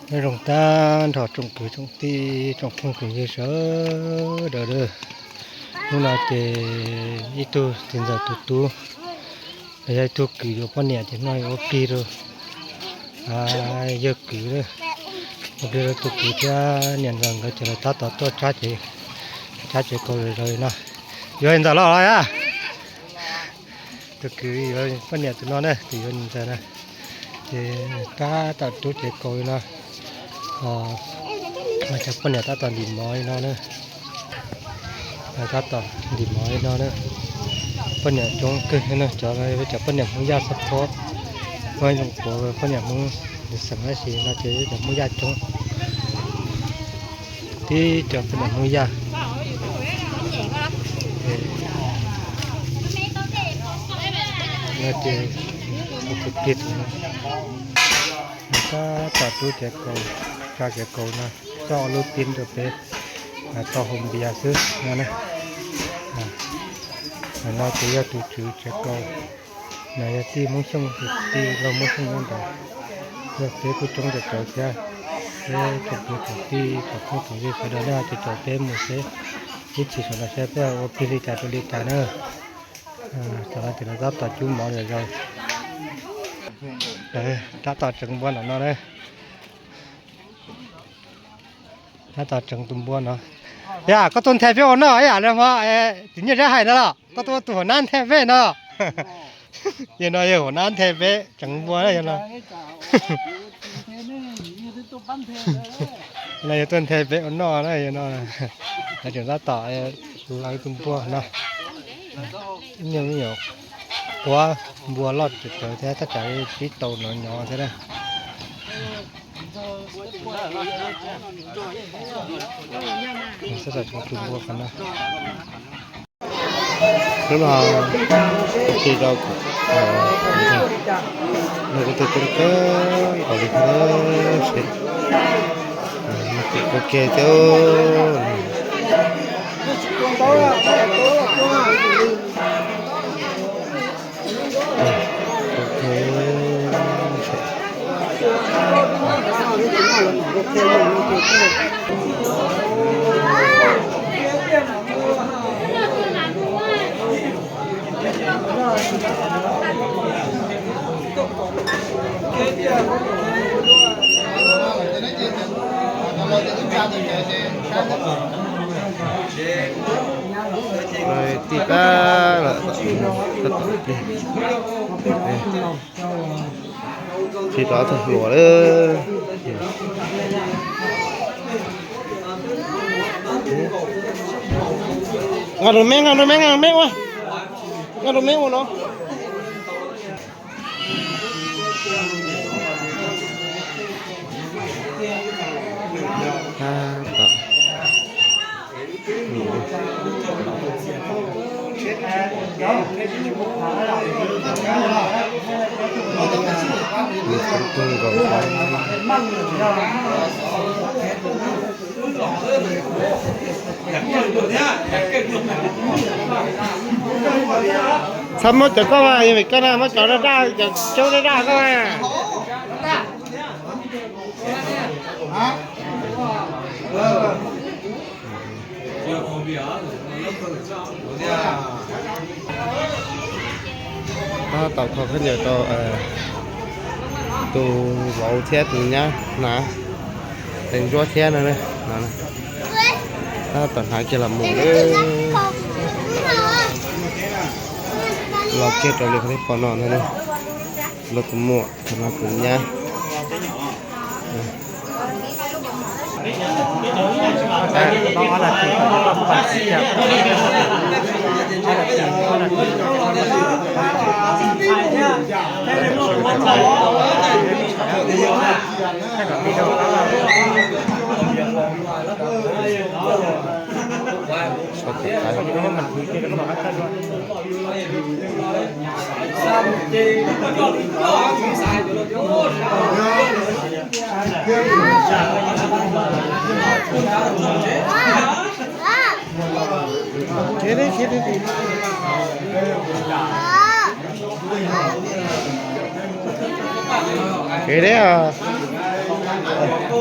Nyob zoo tag nrho tsoom kwv tsoom tij tsoom phooj tsoom ywg sawv daws. Hnub no ces ib tug txiv ntxawm tus tub, los yog ib tug kwv yuav poj niam ces hnub no yuav ua plig rau yawg kwv, ua plig rau tus kwv thiab niam ntxawm nkawd ces lawv tab tom tuaj tsab tsev, tsab tsev kaus zom zaws li no. Yuav ntxawm los los a. Tus kwv yuav poj niam tus no na, tus yuav ntxawm na, ces tab tom rub tsev kaus li no. Cov poj niam tab tom ntim mov li no na. Tab tom ntim mov li no na. Poj niam coob kawg no, cov, cov poj niam Hmoob Yaj xab phob, muaj ib zoo puav poj niam Hmoob xeem tab sis no ces cov Hmoob Yaj coob. Tib cov poj niam Hmoob Yaj. No ces tus kwv tus no, nws tab tom rub tsev kaus, tsa tsev kaus no, txoj lub tib rau peb tau haus npias xwb no na. No ces yog tus tswv tsev kaus, no yog tij Hmoob Xyooj, tus tij laug Hmoob Xyooj nyob ntawd. Yog peb kuj coob cov cawv thiab, peb tsoom kwv tsoom tij tsoom phooj tsoom ywg sawv daws nej ho caum caum peb mus seb ib chim saum no seb peb ua plig li cas rau li cas na. Tam no ces lawv tab tom cub mov zom zaws, tab tom tseev npua no no na. Tab tom tseev tus npua no. Yam koj tuaj nthe peb ua noj ib yam li hmo txiv Nyiaj Zab hais no los koj tuaj ua tus hauv nab nthe peb no. Yog no yog hauv nab nthe peb tseev npua na yog no. No yog tuaj nthe peb ua noj na yog no. Lawv tseem tab tom lawv tus npua no. Nyuam nyuam quav npua loj tawv tawv thiab tab tsam li pib tau nov nyob thiab na. Tab tom tseev tus npua qhov no. Hnub no kuv tig rau, no kuv tig coob kawg nkaus li thiab, kuv kawg kiag thiab. Tig pab lawm, tig rov txog hluas lawm. Nqa rau me, nqa rau me, nqa rau me ua, nqa rau me ua no. Txhob muab cov koj mas, yog vim koj na muab cov daj daj, cov coob daj daj koj mas. Tab tom kho khaub ncaws rau tus vauv thiab tus nyab hnav, tus ntsuab thiab no. Tab tom hnav kiag los mus lawm. Los kiag raws li qhov nej pom no ntag, los tus muam, tus no tus nyab. Kev deb os.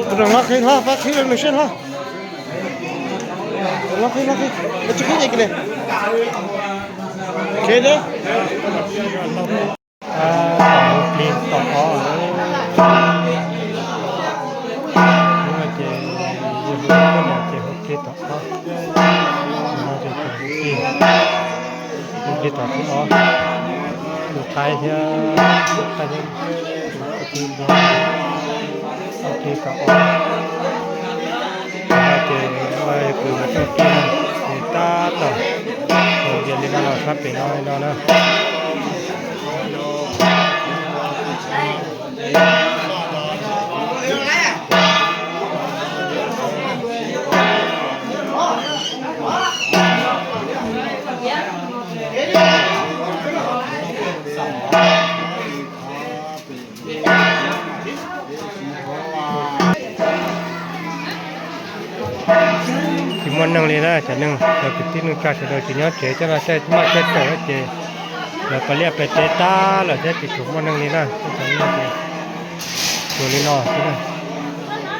Tus rau hlob qhib hlob, pab qhib rau nws seb hlob. Hlob qhib hlob qhib, tsis qhib li. Khib deb. Hu plig tom qab, ces yog hu plig tom qab, hu plig tom qab, tus qaib thiab, tus qaib thiab, tus qaib thiab, hu plig tom qab. Ces ua kuv los tau kiag, ces tab tom mus ntiav li no los sab pem no li no na. Tsis muaj neeg li na, cov neeg, cov kwv tij neej tsa sawv daws tsis nyob tsev, coj los caij maj caij tawm ces lawv pab liaj pem teb tag lawm thiab, tsis tshua muaj neeg li na. Cov neeg ces tsuas li no xwb na.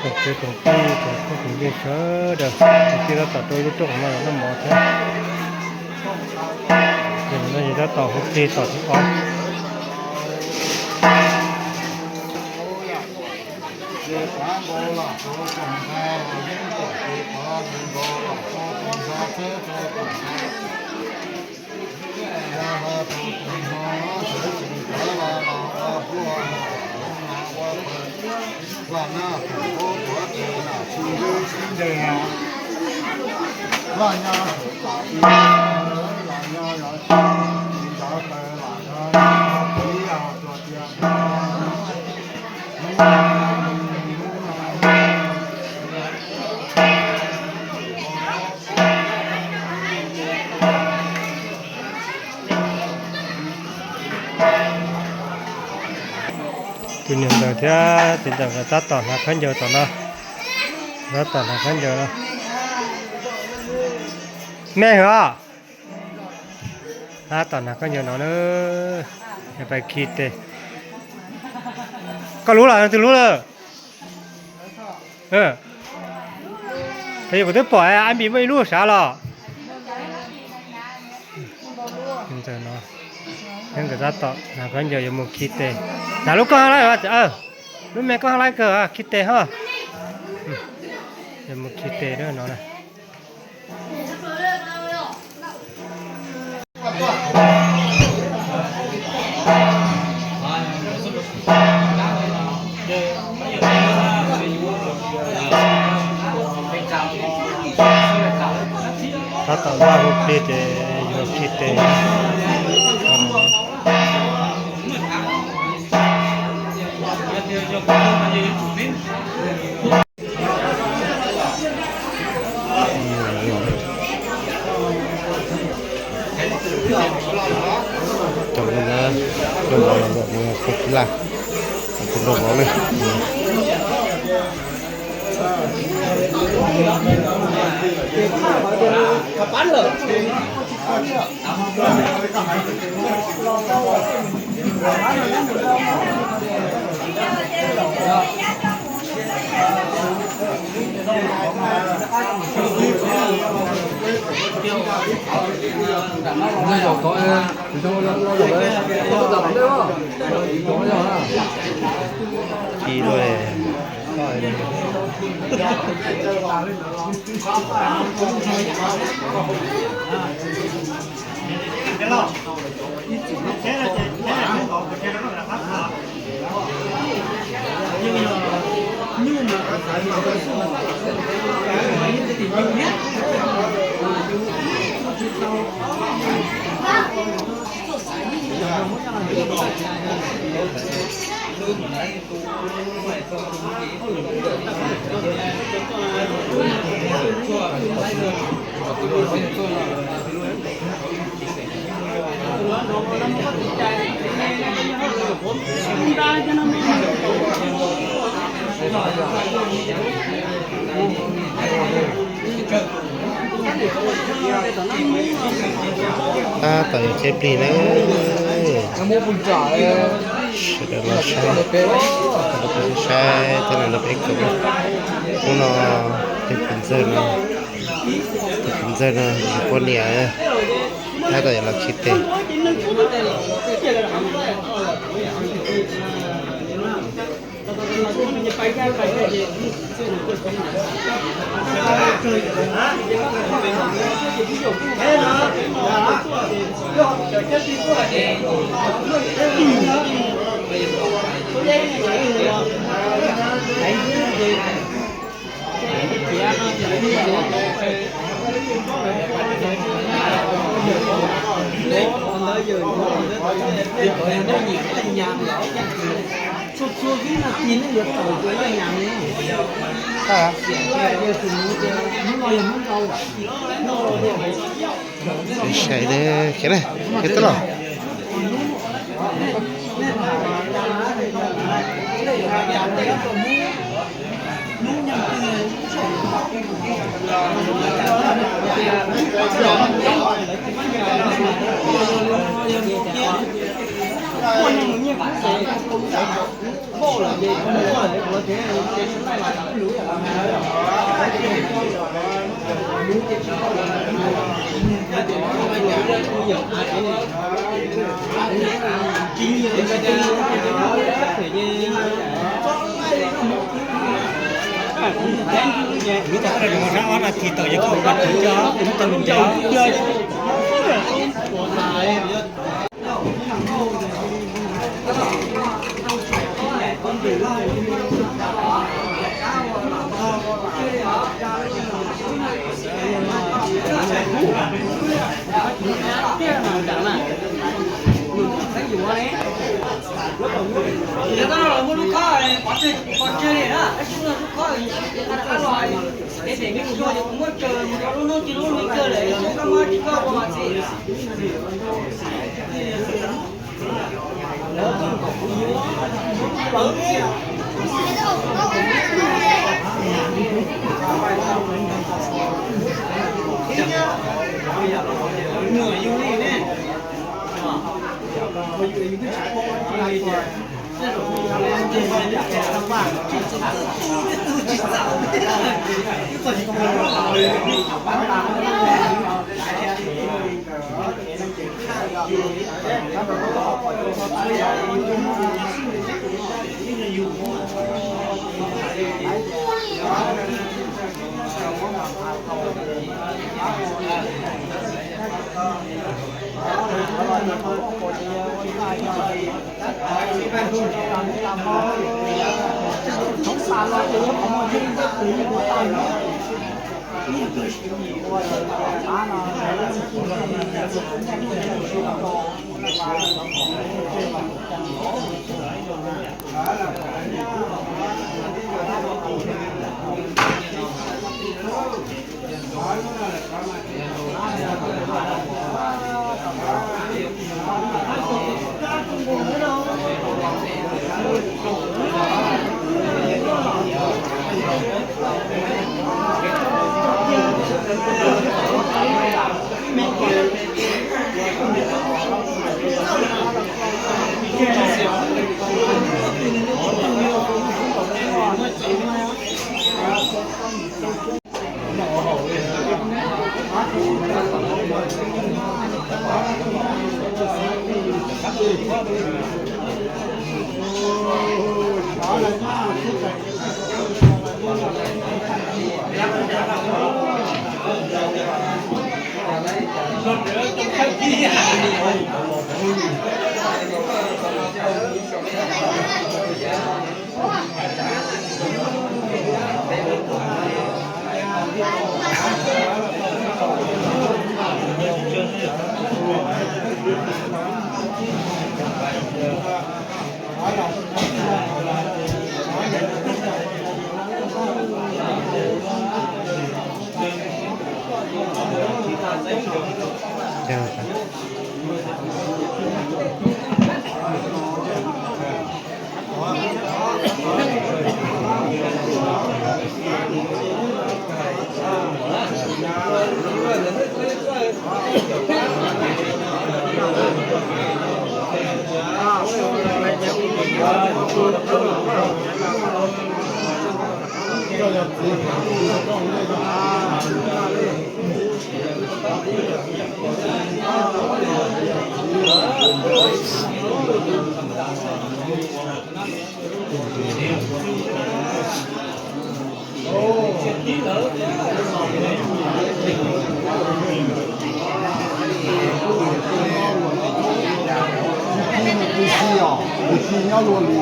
Tsoom kwv tsoom tij tsoom phooj tsoom ywg sawv daws, tsoom tij tab tom rau ib lub rooj no los noj mov thiab. Ces no ces tab tom hu plig tom thib ob. Tus niam ntawd thiab txiv ntawd nkawd tab tom hnav khaub ncaws tom no, tab tom hnav khaub ncaws no. Me hwm os, tab tom hnav khaub ncaws no na, pais khi tes. Koj lub los twg lub lawm? Yog kuv twb pom ab npis muaj ib lub sav los. Ntawm no, nkawd tab tom hnav khaub ncaws yuav mus khi tes. Hnav lub koj hab laib, lub me koj hab laib kawg, khi tes ho. Yuav mus khi tes no na. Tab tom npaj hu plig ces yuav khi tes. Cov no na, rau mov los mus khaub kib laj, tus rau mov na. Ci lawm. Tab tom yuav tseb plig na. Sawv daws los saib, saib tej no peb koom. Hnub no tus kwv ntxawg no, tus kwv ntxawg no yog poj niam, tab tom yuav los khi tes. Sai, khiav na, khiav tau los. Lub tau rau sab ob nas this tawm yog koj ua tus coj, lub tau ncav.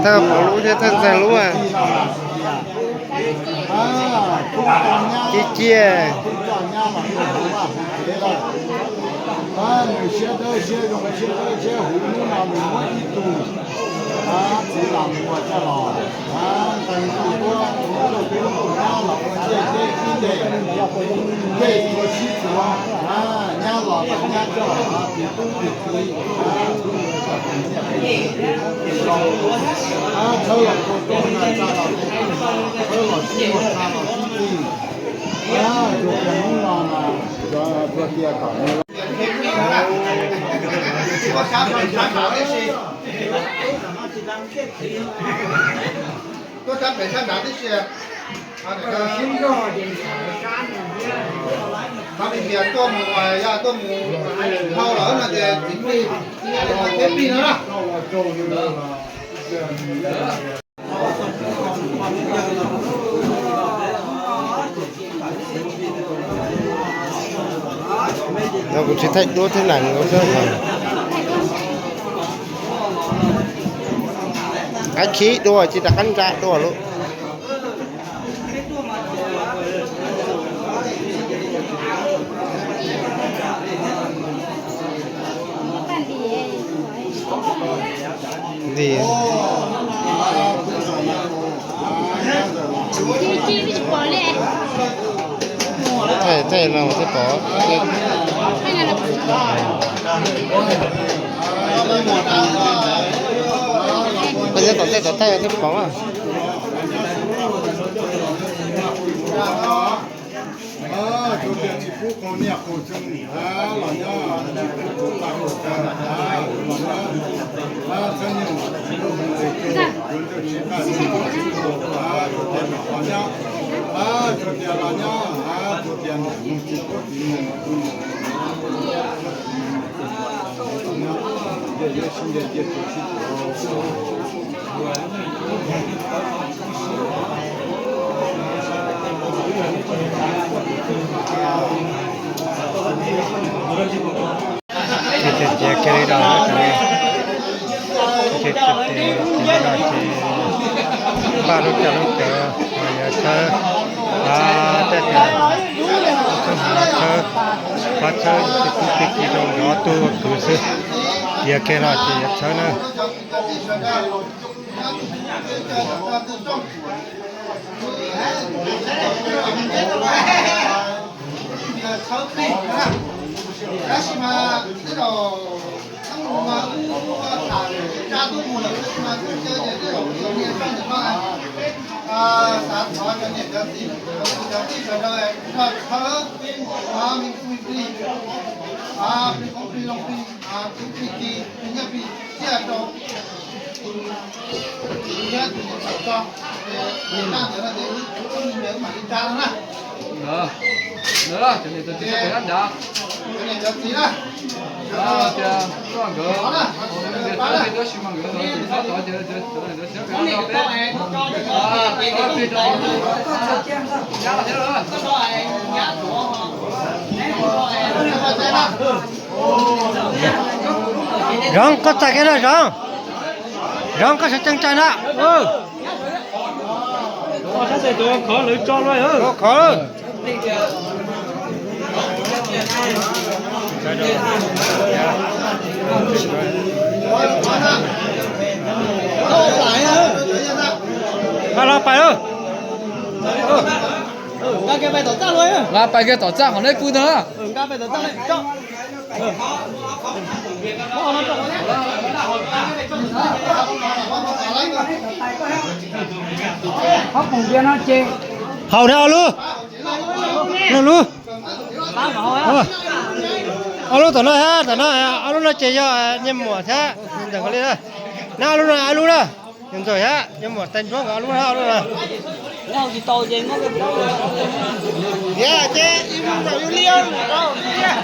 Thawj pom lub thiab thawj ntxeeg lub. Ci ciaj. Nws siab dawb siab zoo siab dawb siab huv, hnub no nws muab ib tug txiv los mus ua coj los nqee tug tuab, tug nyab los ua ncej teb ib ncej, ncej ua sib txuas, nyab los tau nyab coj, tis tub tis kiv, tshawb los tua tub, tsa los tua tub, tshawb los sib tua, tsa los sib tig. Tsuas tias hnub no mas, tsuas tias kom nws tuaj sab pem sab nrad tib si. Tuaj sab pem sab nrad tib si. Tab sis tias tuaj mus, yog tuaj mus dhau lawm no ces txiv plig, txiv plig no na. Kuv tsis thaij duab thiab nees. Qab khib dua tsis rov qab ntsa dua lawm. Thaij thaij no thiaj pom. Thaij nyob tom ntej tom thawj thiaj pom. Tsuas tias tsis pub qaug niaj qaug xyoo, los nyob tsis pub qaug tag qaug tag, los nyob txheeb nyuj, yuav ntsuj tsis qaj tsis pub tsis pub, tsuas tias los nyob, tsuas tias los nyob, tsuas tias niam mus txiv pub txiv mus, nyob nce nce sib nce nce tus sib tus. Ces cia kiag li no, ces cia li no ces npaj lub caij lub cawv, yog tshawb, tej tias tshawb, qhov tshawb tib ki rau nrov tuaj kwv xwb. Cia kiag no ces yog tshawb na. Tab sis mas tej zaum hnub no mas wb tham tsa tub mus lawm, tab sis mas kuj cia tej zaum ib txhia niam txoj ntawm no xav thov cov niam cov txiv, cov tij sawv daws nrog tshawb, me tub me plig, plig qoob plig loo plig, plig plig kis, plig nyiaj plig txiaj rau tus niam tso, tus niam tso, tus niam tso no ces wb mam li tsa no na. Cov niam cov txiv sawv pem nrad, cov niam cov txiv na, tias tuaj nkawd, tab sis mas nkawd tov tov ces cov niam cov txiv sawv pem no peb, peb rau nyab thiab lawm. Zoov, koj txais kiag na Zoov. Zoov, koj sawv tsees txais na. Koj sab tes tuav khov lawv tso lawm. Khov. Los pais, los pais kiag tom txaj qhov neb pw ntag. Haus na ob lub, lub lub. Ob lub tom no thiab tom no, ob lub no ces yog niag muam thiab ntxawm li na. Na ob lub no ob lub na. Ntxawm thiab, yuav muab tais ntsuab nkawd lub na, lub na. Tiag ces ib lub zaum yus li rau tiag.